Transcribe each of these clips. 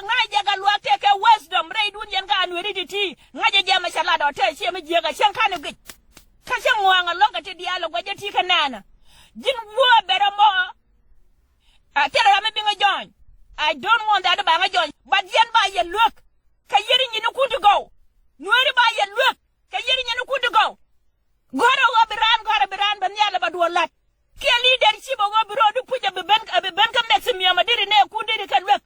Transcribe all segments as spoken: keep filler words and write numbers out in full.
Ŋa̱c jɛ kɛ luäk tëë kɛ wisdom rɛydun yɛn kä a nueeri ti ti. Ŋa̱c jɛ jɛ mɛ cɛ lat ɔ tëë ciɛ mi jiäk a cieŋ ka̱n i̱ guic. Kä cä ŋua̱a̱ŋ a lɔ̱ŋ kɛ ti diaal a gua̱c jɛ ti kä nɛɛnä. Ji̱n wuɔ̱ɔ̱ bɛrɛ mɔ. A thilɛ ram mi bi ŋä jɔny. I don't want that ba ŋä jɔny. But yɛn ba yɛ luäk. Kɛ yɛri nyinikun ti gɔw. Nueeri ba yɛ luäk. Kɛ yɛri nyinikun ti gɔw. Gɔ̱rä ɣöö bi raan gɔ̱rä bi raan bɛ nhial ɛ ba duɔl la̱t. Kiɛ leadership ɛ ɣöö bi rɔɔdu puc ɛ bi ben ɛ bi ben kä maximum ɛ diri nɛɛkun diri kɛ luek.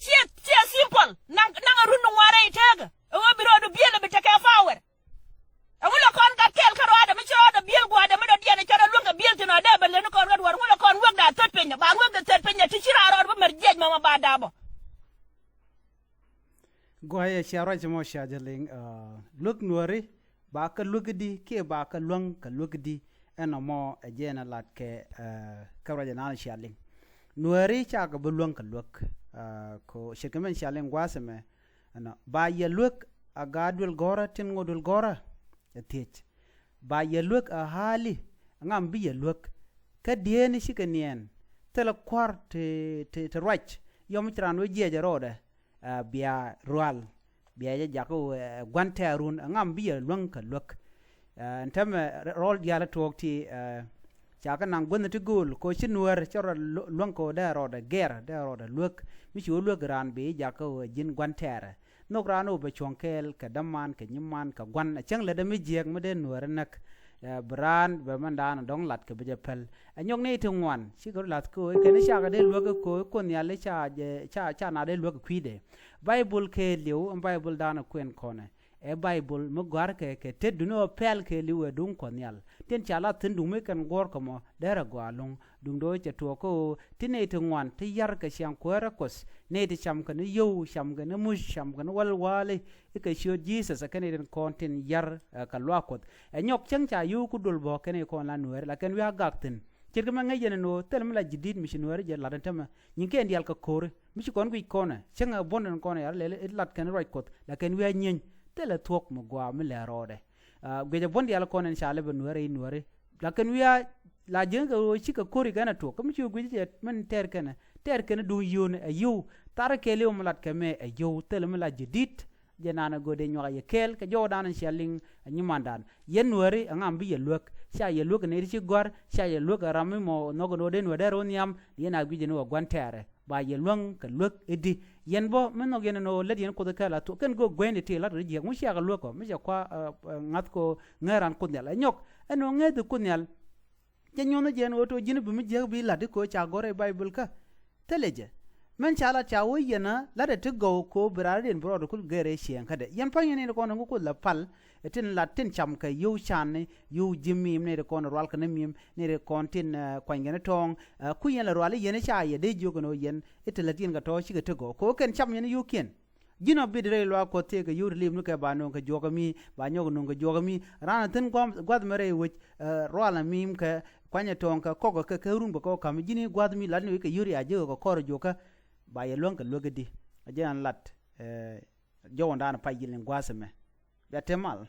Ciɛ ciɛ simple naŋ naŋ ɛ run ni ŋuan rɛy teekä ɛ ɣöö bi rɔɔdu biël ɛ bi tekɛ power. Ɛŋu lɛ kɔn gat kɛɛl kä rɔɔdɛ mi ci rɔɔdɛ biël gua̱a̱dɛ mi dɔ̱diɛn ɛ cɔt ɛ luäŋ kɛ biël thin ɔ dee bɛ leni kɔn gat duɔ̱ɔ̱r ɛŋu lɛ kɔn wekda thöt piny ɛ ba wekdɛ thöt piny ɛ ti ci raan rɔɔd bi mɛr jiɛc mɛmɛ ba dapɔ. Guayɛ cia ruac mɔ cia jɛ liŋ, ah, luäk nuääri ba kä luäk di kiɛ ba kä luäŋ kä luäk di. Ɛn ɔmɔ ɛ jɛ ɛn a lat kɛ, ah, kä ruac ɛnan cia liŋ. Nuääri ca kɛ bi luäŋ kä luäk, ah, ko ce̱tkɛ mɛn cia liŋ gua̱a̱th ɛmɛ. Ɛnɔ ba yɛ luäk a gaat duël gɔ̱rä tin ŋot duël gɔ̱rä. Ɛ thiec ba yɛ luäk a ha̱a̱li ŋam bi yɛ luäk. Kä dieen cikɛ niɛɛn thilɛ kua̱r ti ti ti ruac. Yɔm ci raan wee jiɛc ɛ rɔɔdɛ. Ah, bia rual bia jɛ jakä wee gua̱n tɛɛrun ɛŋam bi yɛ luäŋ kä luäk. Ah, ɛn täämɛ rɔl diaal tuɔɔk ti, ah, ca kä naŋ guänh ti gööl ko ci nuäär cɛ rɔ luäŋ ko dee rɔɔdɛ gɛr dee rɔɔdɛ luäk. Mi ci wä luäk raan bi jakä wee ji̱n gua̱n tɛɛrɛ. Nhök raan wä bɛ cuɔ̱ŋ kɛɛl kɛ däman kɛ nyiman kɛ gua̱n a cäŋ lät dee mi jiɛɛk mi dee nuäär näk. Ah, bi raan bɛ mɛn daan dɔ̱ŋ lat kɛ bi jɛ päl. Ɛ nyɔk ni ti ŋuan cikɛ rɔ lath köö kɛn cakɛ dee luäk köö kuɔn nhial ca jɛ ca ca na dee luäk kui̱dɛ. Baibul kɛɛliw ɛn Baibul da̱a̱n kuɛn kɔnɛ. Ɛ Baibul mi gɔ̱a̱rkɛ kɛ tet duni ɔ pɛl kɛɛliw ɛ duŋ kuɔn nhial tin ca lath thi̱n duŋ mi kɛn guɔ̱ɔ̱rkɛ mɔ derɛ gɔaa luŋ. Duŋ do̱o̱ cɛ tuɔɔk kä ɣöö ti nɛy ti ŋuan ti yar kɛ ciaŋ kuäärä Kuɔth nɛy ti cam kɛ ni yio̱w cam kɛ ni muc cam kɛ ni wäl wa̱a̱li. I̱ kɛ ciöt Jesus ɛ kɛn nɛy tin kɔn tin yar, eh, kɛ luaak Kuɔth. Ɛ nyɔk cäŋ ca yio̱w ku dol bä kɛn nɛy kɔn la nueeri la kɛn wi̱i̱ a gak thi̱n. Ce̱tkɛ mɛ ŋäc yɛn ɛn ɣöö thilɛ mi la ji̱ di̱t mi ci nueeri jɛ lat ɛn tämɛ nyinkɛn diaal kɛ ko̱ri mi ci kɔn guic kɔnɛ cäŋ ɛ buɔ̱n ɛn kɔnɛ yar lɛl i̱ lat kɛn ruac Kuɔth la kɛn wi̱i̱ a nyieny. Thilɛ thuɔ̱k mi gua̱a̱ mi lɛ rɔɔdɛ. Ah, guic ɛ buɔ̱n diaal kɔnɛ ɛn ca lɛ bɛ nueeri i̱ nueeri. Lakin wiaa la jiäŋ kɛ ɣöö cikɛ ko̱ri kɛn a tuɔk kä mi ci guic cɛ min tɛɛr kɛnɛ tɛɛr kɛnɛ duŋ yio̱o̱ni ɛ yio̱w. Thar kɛɛliw mi lat kɛ mɛ ɛ yio̱w thilɛ mi la ji̱ di̱t. Jɛ naan ɛ go̱o̱dɛ nyuak ɛ yɛ kɛɛl kɛ jɔwdan cia liŋ ɛ nyimandan. Yɛn nuääri ɛ ŋam bi yɛ luäk ca yɛ luäk ɛ nɛy ti ci gɔ̱a̱r ca yɛ luäk ɛ ram mi mɔ nhɔk ɛ ni ɣöö dee nuäär dee ro̱o̱ nhiam. Yɛn a guic ɛ ni ɣöö gua̱n tɛɛrɛ ba yɛ luäŋ kɛ luäk i̱di. Yɛn bä mi nhɔk yɛn ɛn ɣöö lät yɛn Kuoth kɛɛl a thuɔ̱k kɛn go̱o̱k guɛ̱nyni ti lat rɔ jiääk ŋu ciakɛ luäk ɔ mi cɛ kua, eh, eh, ŋa̱th kɛ ɣöö ŋäär an Kuoth Nhial ɛ nyɔk. Ɛn ɣöö ŋäth i̱ Kuoth Nhial. Jɛ nyuɔ̱n jɛ ɛn ɣöö to̱ ji̱n bi mi jiäk bi la̱t i̱ köö ca gɔ̱r ɛ Baibul kä. Thilɛ jɛ. Mɛn ca lat ca wee yɛn a la̱tdɛ ti gɔw köö bi raar riɛn bi rɔɔdɛ kul gɛr ɛ ciɛɛŋ kädɛ. Yɛn pa̱ny yɛn in kɔn ɛ ŋu Kuoth la pal. Ɛ tin lat tin cam kɛ yio̱w can ni yio̱w ji̱ mi̱i̱m ni ri kɔn rual kɛ ni mi̱i̱m ni ri kɔn tin, eh, kuany kɛ ni tɔ̱ɔ̱ŋ. Eh, ku yɛn la rual i̱ yɛn i̱ ca yɛ dee jiök ɛn ɣöö yɛn i̱ ti lät yɛn kɛ tɔ̱ cikɛ ti gɔw. Köö kɛn cam yɛn i̱ yio̱wkiɛn. Ji̱n ɔ bit rɛy luaak Kuɔth tëëkɛ yio̱w ti li̱em ni kɛ ba nööŋ kɛ juɔkä mi ba nyɔk nööŋ kɛ juɔkä mi. Raan a thi̱n gua̱th mɛ rɛy wec, eh, rual a mi̱i̱m kɛ kuany a tɔ̱ɔ̱ŋ kɛ kɔk kɛ kɛ run bɛ kɛ wä ka̱m ji̱n i̱ gua̱th mi lat ni wec kɛ yio̱w ria ji̱ kɛ kɔr a juɔkä. Ba yɛ luäŋ kɛ luäk i̱di. A ji̱n an lat, eh, jɔwädan a pay ji̱n in gua̱th ɛmɛ. Bia te mal.